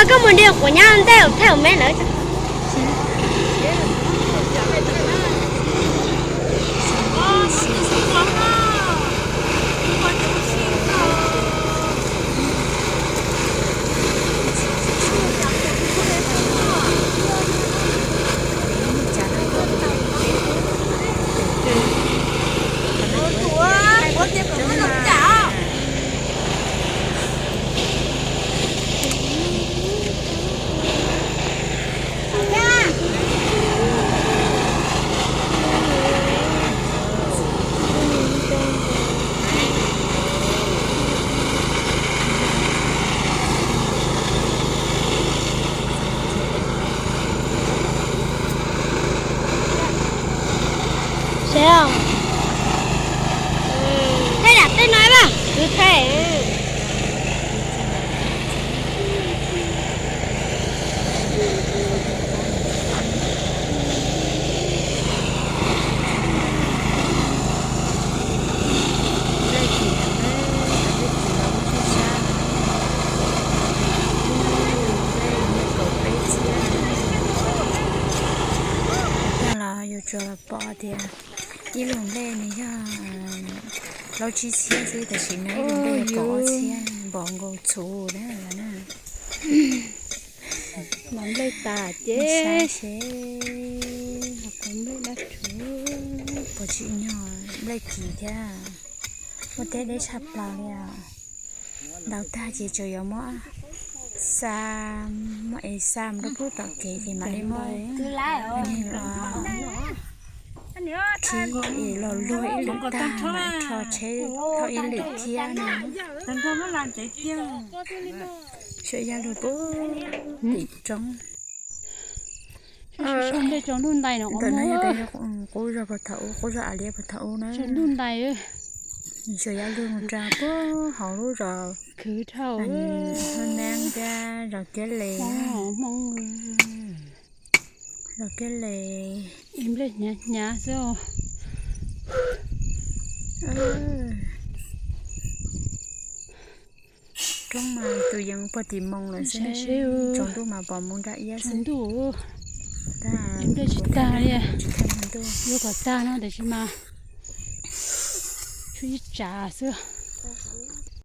Koj mus nrhiav quav nyab ntej thaij me lawm. Seb, thaij dam tej no mas kuv thaij. Nplej kim, nplej kim los kuj tshaj tshaj, nplej kaum peb txhiab. Tag los yus tsuas pom tias ib lub nplej nws yog plaub tsib txhiab xwb, tab sis no ib lub nplej kaum ob txhiab, npom nkaus txhuv na. Mas nplej tas ces saib seb, nplej dab tsi, puas tsim nyog nplej kim thiab. Muaj teb deb tshaj plaws li os. Ntaus tag ces tsuas yuav muab xa, muab es xa mus rau pub tom kev ces mam li muab khib es los luag ib lwm tag mam rho tsheb thauj ib lwm thiab no. Suav yaj luag puag tim roob. Ntawm no yog qub zog puag thaum ub, qub zog av liab puag thaum ub na. Suav yaj luag mus rau puag hauv lub zos Hab Neeb thiab zos Kiab Les. Zos Kiab Les. Nplej hnyav hnyav xwb. Roob mas tus yees puag tim moos lawm xwb, tsaus ntuj mas pom mus nra iab xwb. Ntuj, nplej tsis tag li, yuav kom tag no tiam sis mas tshuav ib tsav xwb.